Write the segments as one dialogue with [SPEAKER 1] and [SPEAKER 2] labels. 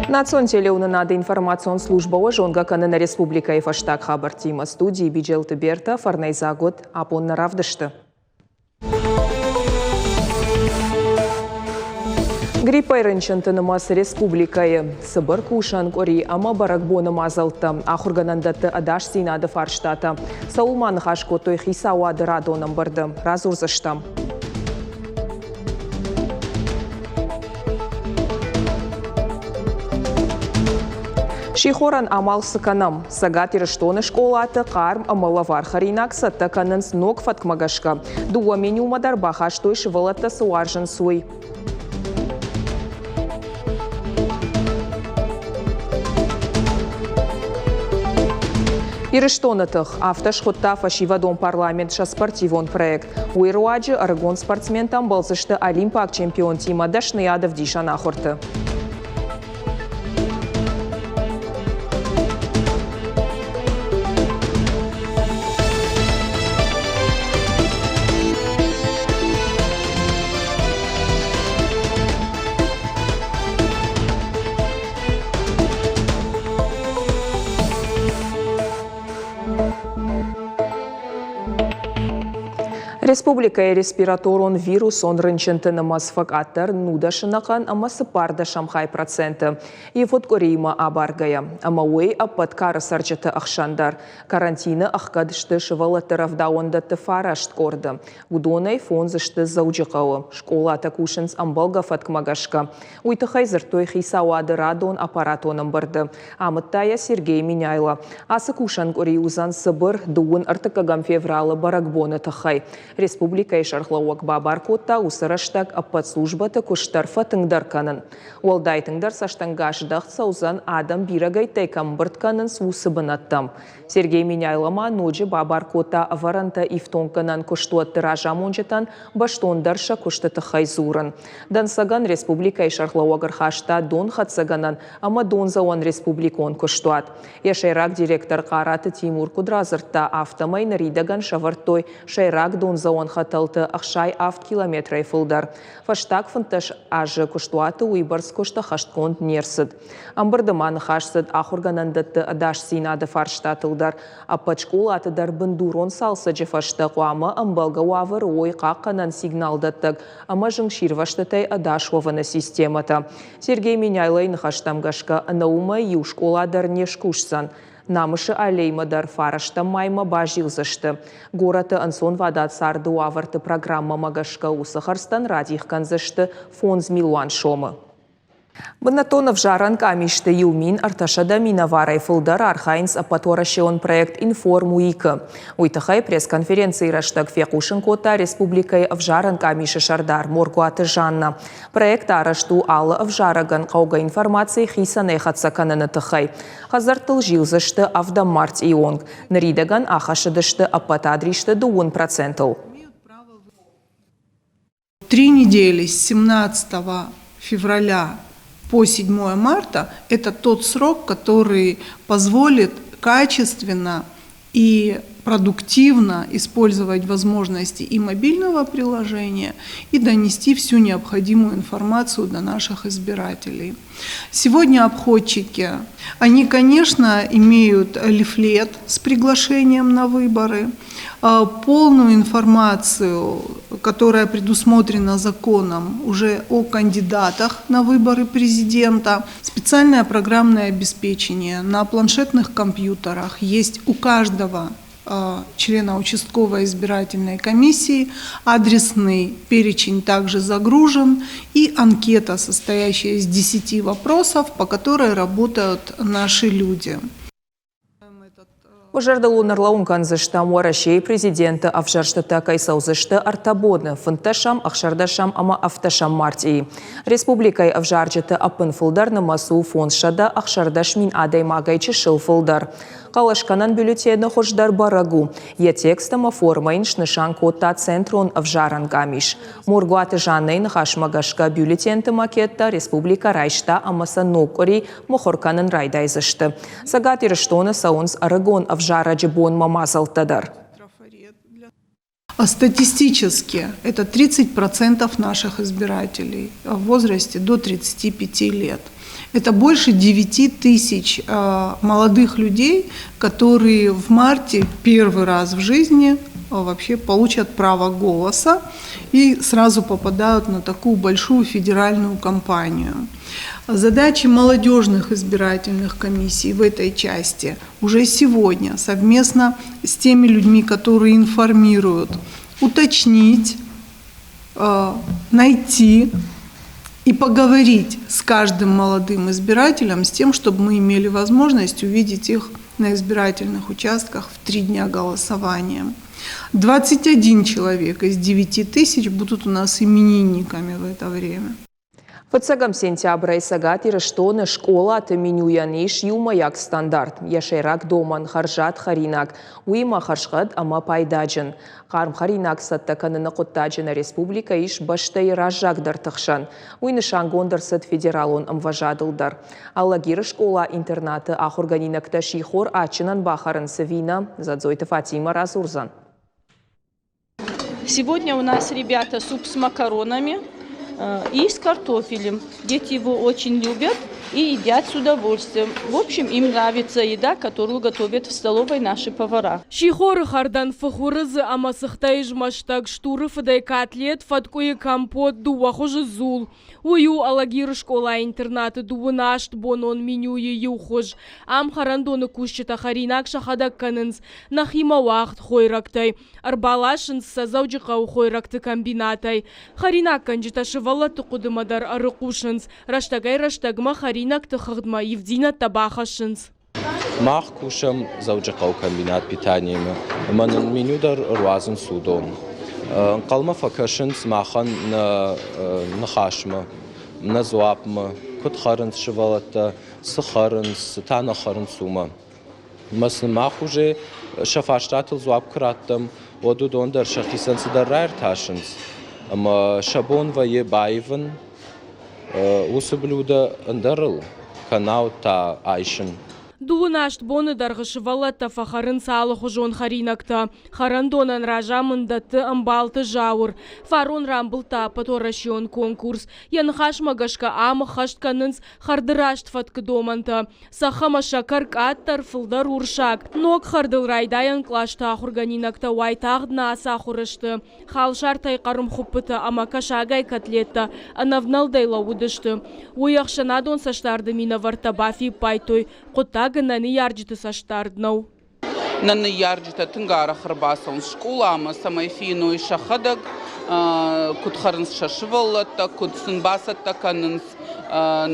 [SPEAKER 1] Национ телеуынынады информацион службӕ уӕ зонгӕ кӕны нӕ республикӕйы фӕстаг хабӕрттимӕ. Студийы Биджелты Бертӕ, фӕрнӕйдзаг уыд абон нӕ равдысты. Гриппӕй рынчынты нымӕц республикӕйы цыбыр кусӕн къуыри ӕмӕ бӕрӕгбоны мадзӕлттӕ, ахуыргӕнӕндӕтты ӕдасдзинады фарстатӕ. Цӕуыл ма ныхас кодтой хицауады радон ӕмбырды, радзурдзыстӕм. Сихорӕн амал цы кӕнӕм? Цӕгат Ирыстоны скъолаты хъарм ӕмӕ лӕвар хӕринаг цӕттӕ кӕнынц ног фӕткмӕ гӕсгӕ. Дыууӕ менюмӕ дӕр бахастой сывӕллӕттӕ цы уарзынц, уый. Ирыстоны тых афтӕ схуыдта фӕсивӕдон парламент сӕ спортивон проект. Уый руаджы ӕрыгон спортсментӕ ӕмбӕлдзысты олимпаг чемпионтимӕ дӕсныйад ӕвдисӕн ахуырты. Республикӕйы респираторон вирусон рынчынты нымӕц фӕкъаддӕр нудӕсынӕхъӕн ӕмӕ цыппӕрдӕсӕм хай проценты ивгъуыд къуыриимӕ абаргӕйӕ. Ӕмӕ уый ӕппӕт кары цӕрджыты ӕхсӕн дӕр. Карантины ӕхгӕд сты сывӕллӕтты рӕвдауӕндӕтты фараст къорды. Уыдонӕй фондз сты Дзӕуджыхъӕуы. Скъолатӕ кусынц ӕмбӕлгӕ фӕткмӕ гӕсгӕ. Уый тыххӕй дзырдтой хицауады радон аппаратон ӕмбырды. Амыдта йӕ Сергей Меняйло. Ацы кусӕн къуыри уыдзӕн цыбыр, дыууын ӕртыккӕгӕм февралы бӕрӕгбоны тыххӕй. Республикӕйы сӕргълӕууӕг бабар кодта уыцы рӕстӕг ӕппӕт службӕты куыст дӕр фӕтынгдӕр кӕнын. Уӕлдай тынгдӕр цӕстӕнгас здӕхт цӕудзӕн, адӕм бирӕгӕйттӕй кӕм ӕмбырд кӕнынц, уыцы бынӕттӕм. Сергей Меняйло ма ноджы бабар кодта ӕвӕрӕнтӕ ифтонггӕнӕн куыстуӕтты разамонджытӕн бӕстондӕр сӕ куысты тыххӕй дзурын. Дӕнцӕгӕн республикӕйы сӕргълӕууӕг ӕрхаста донхӕццӕгӕнӕн ӕмӕ дондзӕуӕн республикон куыстуат. Йӕ сӕйраг директор Хъараты Тимур куыд радзырдта, афтӕмӕй ныридӕгӕн сӕвӕрдтой сӕйраг дондзӕуӕн хӕтӕлты 67 километрӕй фылдӕр. Фӕстаг 15 азы куыстуаты уыйбӕрц куыст ӕххӕстгонд не рцыд. Ӕмбырды ма ныхас цыд ахуыргӕнӕндӕтты ӕдасдзинады фарстатыл дӕр. Ӕппӕт скъолаты дӕр бындурон цалцӕджы фӕстӕ хъуамӕ ӕмбӕлгӕ уавӕры уой хъахъхъӕнӕн сигналдӕттӕг ӕмӕ зынгсирвӕзтытӕй ӕдас уӕвыны системӕтӕ. Сергей Меняйлойы ныхӕстӕм гӕсгӕ, ӕнӕ уымӕй иу скъола дӕр не скусдзӕн. Намысы аллеймӕ дӕр фарӕстӕм маймӕ базилдзысты. Горӕты ӕнцонвадат царды уавӕрты программӕмӕ гӕсгӕ уыцы хӕрдзтӕн радих кӕндзысты 5 милуан сомы. Бынӕттон ӕвзарӕн къамисты 1300 минӕварӕй фылдӕр архайынц ӕппӕтуӕрӕсеон проект «Информ-Уик-ы». Уый тыххӕй пресс-конференцийы рӕстӕг фехъусын кодта республикӕйы ӕвзарӕн къамисы сӕрдар Моргуаты Жанна. Проект арӕзт у алы ӕвзарӕгӕн хъӕугӕ информаци хицӕнӕй хӕццӕ кӕныны тыххӕй. Хӕдзӕрттыл зилдзысты ӕвдӕм мартъийы онг. Ныридӕгӕн ахӕссыдысты ӕппӕт адристы дыууын процентыл.
[SPEAKER 2] Три недели с 17 февраля по 7 марта – это тот срок, который позволит качественно и продуктивно использовать возможности и мобильного приложения, и донести всю необходимую информацию до наших избирателей. Сегодня обходчики, они, конечно, имеют лифлет с приглашением на выборы, полную информацию, которая предусмотрена законом уже о кандидатах на выборы президента, специальное программное обеспечение на планшетных компьютерах есть у каждого члена участковой избирательной комиссии. Адресный перечень также загружен и анкета, состоящая из 10 вопросов, по которой работают наши люди.
[SPEAKER 1] Уӕ зӕрдыл уын ӕрлӕууын кӕндзыстӕм, Уӕрӕсейы президенты ӕвзӕрстытӕ кӕй цӕудзысты ӕртӕ боны, фынддӕсӕм, ӕхсӕрдӕсӕм ӕмӕ ӕвддӕсӕм мартъийы. Республикӕйы ӕвзарджыты ӕппынфылдӕр нымӕц у 516 000 адӕймагӕй чысыл фылдӕр. Хъӕлӕскӕнӕн бюллетены хуыздӕр бӕрӕг у, йӕ текст ӕмӕ формӕ йын снысан кодта Центрон ӕвзарӕн къамис. Моргуаты Жаннӕйы ныхасмӕ гӕсгӕ бюллетенты макеттӕ республикӕ райста ӕмӕ сӕ ног къуыри мыхуыр кӕнын райдайдзысты. Цӕгат Ирыстоны цӕуынц ӕрыгон ӕвзарӕджы бонмӕ мадзӕлттӕ дӕр.
[SPEAKER 2] Статистически это 30% наших избирателей в возрасте до 35 лет. Это больше 9 тысяч молодых людей, которые в марте первый раз в жизни вообще получат право голоса и сразу попадают на такую большую федеральную кампанию. Задачи молодежных избирательных комиссий в этой части уже сегодня совместно с теми людьми, которые информируют, уточнить, найти и поговорить с каждым молодым избирателем с тем, чтобы мы имели возможность увидеть их на избирательных участках в 3 дня голосования. 21 человек из 9 тысяч будут у нас именинниками в это время.
[SPEAKER 1] Фыццӕгӕм сентябрӕй Цӕгат Ирыстоны скъолаты менюйӕн ис иумӕйаг стандарт. Йӕ сӕйраг домӕн хӕрзад хӕринаг, уыимӕ хӕрзхъӕд ӕмӕ пайдаджын. Хъарм хӕринаг цӕттӕ кӕныны хъуыддаджы нӕ республикӕ ис бӕстӕйы раззагдӕрты хсӕн. Уый нысангонд ӕрцыд федералон ӕмвӕзадыл дӕр. Алагиры скъола-интернаты ахуыргӕнинӕгтӕ сихор адджынӕн бахӕрынц ӕви нӕ, Дзадзойты Фатимӕ радзурдзӕн.
[SPEAKER 3] Сегодня у нас, ребята, суп с макаронами и с картофелем. Дети его очень любят и едят с удовольствием. В общем, им нравится еда, которую готовят в столовой наши повара.
[SPEAKER 4] Сихоры хӕрдӕн фых уырыдзы ӕмӕ цыхтӕй змӕстӕг, стуры фыдӕй катлет, фӕткъуыйы компот, дыууӕ хуызы дзул. Уый у Алагиры скъола-интернаты дыууын астбонон менюйы иу хуыз. Ам хӕрӕндоны кусджытӕ хӕринаг сӕхӕдӕг кӕнынц нӕхимӕ уагъд хойрӕгтӕй. Ӕрбаласынц сӕ Дзӕуджыхъӕуы хойрӕгты комбинатӕй. Хӕринаггӕнджытӕ сывӕллӕтты хъуыдымӕ дӕр ӕрыхъусынц, рӕстӕгӕй-рӕстӕгмӕ хӕринӕгты хыгъдмӕ ивддзинӕдтӕ бахӕссынц.
[SPEAKER 5] Мах кусӕм Дзӕуджыхъӕуы комбинат питаниемӕ ӕмӕ нын меню дӕр ӕруадзынц уыдон. Ӕнхъӕлмӕ фӕкӕсынц махӕн нӕ ныхасмӕ, нӕ дзуапмӕ, куыд хӕрынц сывӕллӕттӕ, цы хӕрынц, цы та нӕ хӕрынц, уымӕ. Ӕмӕ сын мах уже сӕ фарстатыл дзуапп куы раттӕм, уӕд уыдон дӕр сӕхицӕн цыдӕр раиртасынц ӕмӕ сӕ бон вӕййы баивын уыцы блюдо ӕндӕрыл, кӕнӕ та айсын.
[SPEAKER 4] Дыууын аст боны дӕргъы сывӕллӕттӕ фӕхӕрынц алыхуызон хӕринӕгтӕ. Хӕрӕндонӕн разамынд дӕтты Ӕмбалты Зауыр. Фарон рамбылдта ӕппӕтуӕрӕсеон конкурс. Йӕ ныхасмӕ гӕсгӕ ам ӕххӕст кӕнынц хӕрды раст фӕткы домӕнтӕ. Цӕхх ӕмӕ сӕкӕр къаддӕр, фылдӕр урсаг. Ног хӕрдыл райдайӕн кълӕсты ахуыргӕнинӕгтӕ уайтагъд нӕ ацахуыр сты. Халсартӕй хъӕрмхуыппытӕ ӕмӕ кӕсагӕй котлеттӕ ӕнӕвнӕлдӕй лӕууыдысты. Уый ӕхсӕнадон цӕстдарды минӕвӕрттӕ бафиппайдтой, хъуыддаг ӕнӕ ныййарджыты цӕстдард нӕу.
[SPEAKER 6] Нӕ ныййарджытӕ тынг арӕх ӕрбацӕуынц скъоламӕ, цӕмӕй феной сӕхӕдӕг, куыд хӕрынц сӕ сывӕллӕттӕ, куыд сын бацӕттӕ кӕнынц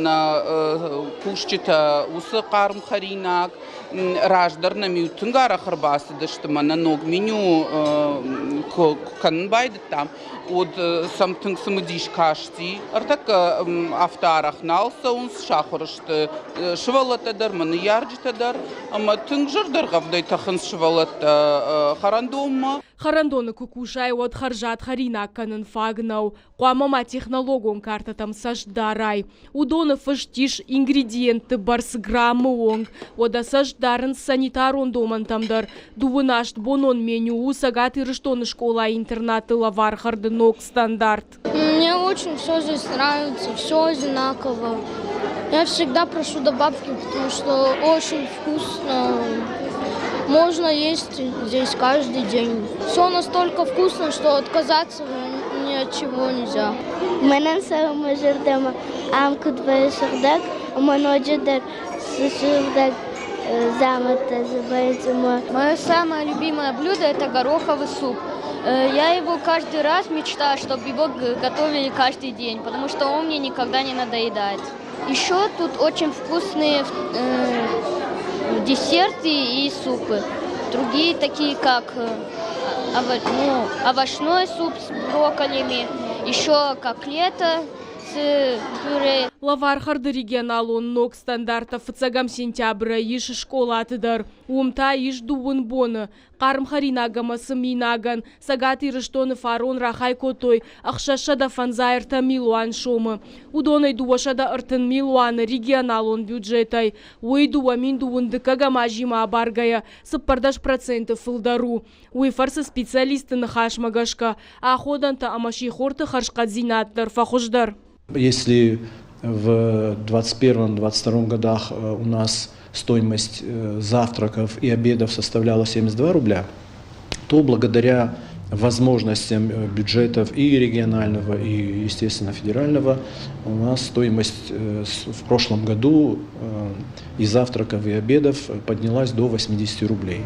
[SPEAKER 6] нӕ кусджытӕ уыцы хъарм хӕринаг. Раздӕр нӕм-иу тынг арӕх ӕрбацыдысты, мӕнӕ ног меню куы кӕнын байдыдтам, уӕд сӕм тынг цымыдис касти. Ӕртӕккӕ афтӕ арӕх нал цӕуынц, сахуыр сты сывӕллӕттӕ дӕр, мӕ ныййарджытӕ дӕр. Ӕмӕ тынг зӕрдӕргъӕвдӕй тӕхынц сывӕллӕттӕ хӕрӕндонмӕ.
[SPEAKER 4] Хӕрӕндоны куы кусай, уӕд хӕрзад хӕринаг кӕнын фаг нӕу. Хъуамӕ ма технологон картӕтӕм цӕст дарай. Уыдоны фыст ис ингредиентты бӕрц граммы онг. Уӕдӕ цӕст дарынц санитарон домӕнтӕм дӕр. Дыууын астбонон меню у Цӕгат Ирыстоны скъола-интернаты лӕвархӕрды ног стандарт.
[SPEAKER 7] Мне очень все здесь нравится, все одинаково. Я всегда прошу добавки, потому что очень вкусно. Можно есть здесь каждый день. Все настолько вкусно, что отказаться ни от чего нельзя.
[SPEAKER 8] Мӕнӕн цӕуы мӕ зӕрдӕмӕ ам куыд вӕййы сыгъдӕг ӕмӕ ноджыдӕр цы сыгъдӕг дзаумӕттӕ дзы вӕййынц ӕмӕ
[SPEAKER 7] Мое самое любимое блюдо – это гороховый суп. Я его каждый раз мечтаю, чтобы его готовили каждый день, потому что он мне никогда не надоедает. Еще тут очень вкусные десерты и супы. Другие такие, как ну, овощной суп с брокколями, еще котлета с пюре.
[SPEAKER 4] Лӕвархӕрды регионалон ног стандарттӕ фыццӕгӕм сентябры ис скъолаты дӕр. Уым та ис дыууын боны. Хъарм хӕринаг ӕмӕ цыминагӕн Цӕгат Ирыстоны фарон рахай кодтой 653 милуан сомы. Уыдонӕй 230 милуаны регионалон бюджетӕй. Уый 2021 азимӕ абаргӕйӕ 14% фылдӕр у. Уый фӕрцы специалистты ныхасмӕ гӕсгӕ аходӕнтӕ ӕмӕ сихорты хӕрзхъӕддзинад дӕр фӕхуыздӕр.
[SPEAKER 9] Если в 2021-2022 годах у нас стоимость завтраков и обедов составляла 72 рубля, то благодаря возможностям бюджетов и регионального, и, естественно, федерального, у нас стоимость в прошлом году и завтраков, и обедов поднялась до 80 рублей.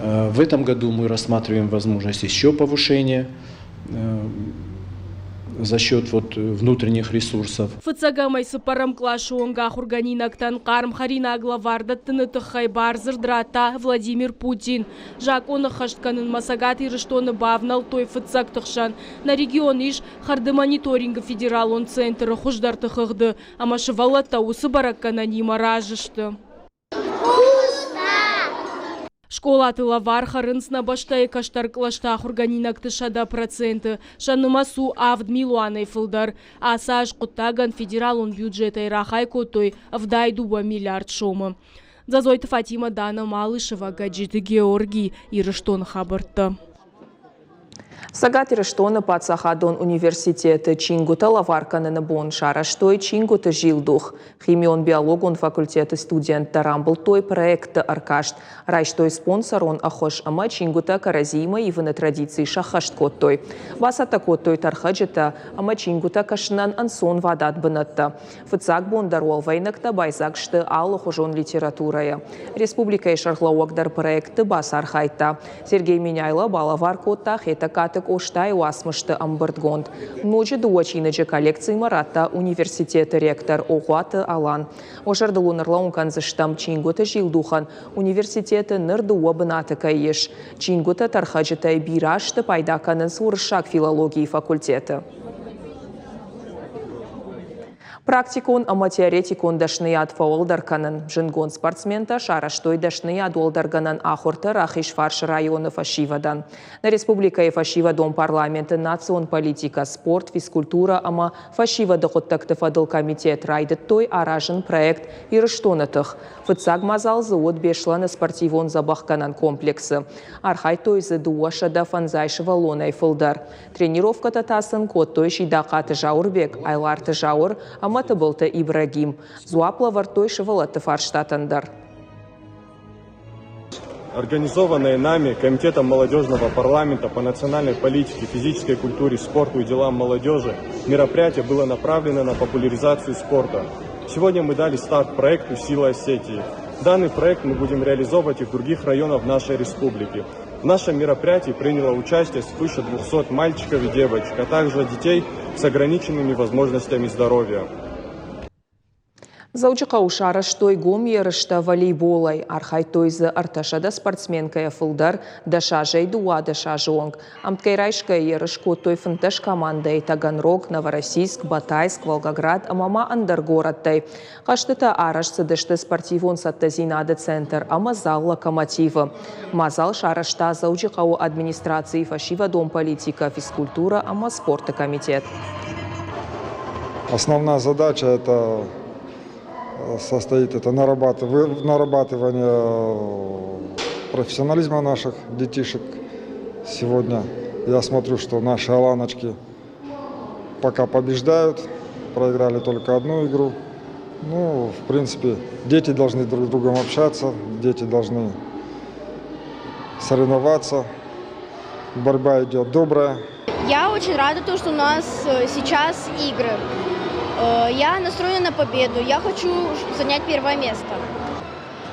[SPEAKER 9] В этом году мы рассматриваем возможность еще повышения за счет вот внутренних ресурсов.
[SPEAKER 4] Фыццӕгӕмӕй цыппӕрӕм къласы онг ахуыргӕнинӕгтӕн хъарм хӕринаг лӕвар дӕттыны тыххӕй бардзырд радта Владимир Путин. Закъон ӕххӕст кӕнынмӕ Цӕгат Ирыстоны бавнӕлдтой фыццӕгты хсӕн. Нӕ регион ис хӕрды мониторингы федералон центры хуыздӕрты хыгъды, ӕмӕ сывӕллӕттӕ уыцы бӕрӕггӕнӕнимӕ разы сты. Скъолаты лӕвар хӕрынц нӕ бӕстӕйы кӕстӕр кълӕсты ахуыргӕнинӕгты 100%, сӕ нымӕц у авд милуанӕй фылдӕр. Ацы аз хъуыддагӕн федералон бюджетӕй рахай кодтой 72 миллиард сомы. Дзӕзойты Фатимӕ, Дана Малышева, Гӕджиты Георгий, Ирыстоны хабӕрттӕ.
[SPEAKER 1] Цӕгат Ирыстоны паддзахадон университеты чингуытӕ лӕвар кӕныны бон сарӕзтой чингуыты зилдух. Химион-биологон факультеты студенттӕ рамбылдтой проектты ӕркаст, райстой спонсорон ӕххуыс ӕмӕ чингуытӕ кӕрӕдзиимӕ ивыны традици сӕххӕст кодтой. Бацӕттӕ кодтой тӕрхӕджытӕ ӕмӕ чингуытӕ кӕсынӕн ӕнцонвадат бынӕттӕ. Фыццаг бон дӕр уӕлвӕйнӕгтӕ байдзаг сты алыхуызон литературӕйӕ. Республикӕйы сӕргълӕууӕг дӕр проекты бацархайдта. Сергей Меняйло балӕвар кодта Хетӕгкаты Къостайы уацмысты ӕмбырдгонд. Ноджы дыууӕ чиныджы коллекцимӕ радта университеты ректор Огъуаты Алан. Уӕ зӕрдыл уын ӕрлӕууын кӕндзыстӕм, чингуыты зилдухӕн университеты ныр дыууӕ бынаты кӕй ис. Чингуытӕ тӕрхӕджытӕй бирӕ азты пайда кӕнынц уырыссаг филологийы факультеты. Практикон ӕмӕ теоретикон дӕсныйад фӕуӕлдӕр кӕнын. Зындгонд спортсментӕ сарӕзтой дӕсныйад уӕлдӕргӕнӕн ахуырты Рахизфарсы районы фӕсивӕдӕн. Нӕ республикӕйы фӕсивӕдон парламенты национ политикӕ, спорт, физкультурӕ ӕмӕ фӕсивӕды хъуыддӕгты фӕдыл комитет райдыдтой аразын проект Ирыстоны тых. Фыццаг мадзал дзы уыд Беслӕны спортивон дзӕбӕхгӕнӕн комплексы. Архайдтой дзы 250 сывӕллонӕй фылдӕр. Тренировкӕтӕ та сын кодтой Сидахъаты Зауырбег, Айларты Зауыр ӕмӕ Тыбылты Ибрагим. Дзуапп лӕвӕрдтой сывӕллӕтты фарстатӕн дӕр.
[SPEAKER 10] Организованное нами Комитетом молодежного парламента по национальной политике, физической культуре, спорту и делам молодежи мероприятие было направлено на популяризацию спорта. Сегодня мы дали старт проекту «Сила Осетии». Данный проект мы будем реализовывать и в других районах нашей республики. В нашем мероприятии приняло участие свыше 200 мальчиков и девочек, а также детей с ограниченными возможностями здоровья.
[SPEAKER 1] Дзӕуджыхъӕуы сарӕзтой гом ерыстӕ волейболӕй. Архайдтой дзы 300 спортсменкӕйӕ фылдӕр, 10 азӕй 12 азы онг. Ӕмткӕй райсгӕйӕ ерыс кодтой 15 командӕйы Таганрог, Новороссийск, Батайск, Волгоград ӕмӕ ма ӕндӕр горӕттӕй. Хъӕзтытӕ арӕзт цыдысты спортивон цӕттӕдзинады центр ӕмӕ зал «Локомотив-ы». Мадзал сарӕзта Дзӕуджыхъӕуы администрацийы фӕсивӕдон политикӕ, физкультурӕ ӕмӕ спорты комитет.
[SPEAKER 11] Основная задача это состоит это нарабатывание профессионализма наших детишек. Сегодня я смотрю, что наши аланочки пока побеждают, проиграли только одну игру. Ну, в принципе, дети должны друг с другом общаться, дети должны соревноваться. Борьба идет добрая.
[SPEAKER 7] Я очень рада, то, что у нас сейчас игры. Я настроена на победу, я хочу занять первое место.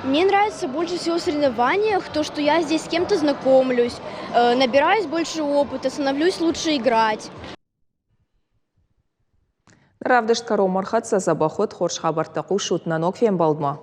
[SPEAKER 7] Мне нравится больше всего в соревнованиях то, что я здесь с кем-то знакомлюсь, набираюсь больше опыта, становлюсь лучше играть.
[SPEAKER 1] Равдыст кӕронмӕ ӕрхӕццӕ дзӕбӕх уыд, хорз хабӕрттӕ хъусут нӕ ног фембӕлдмӕ.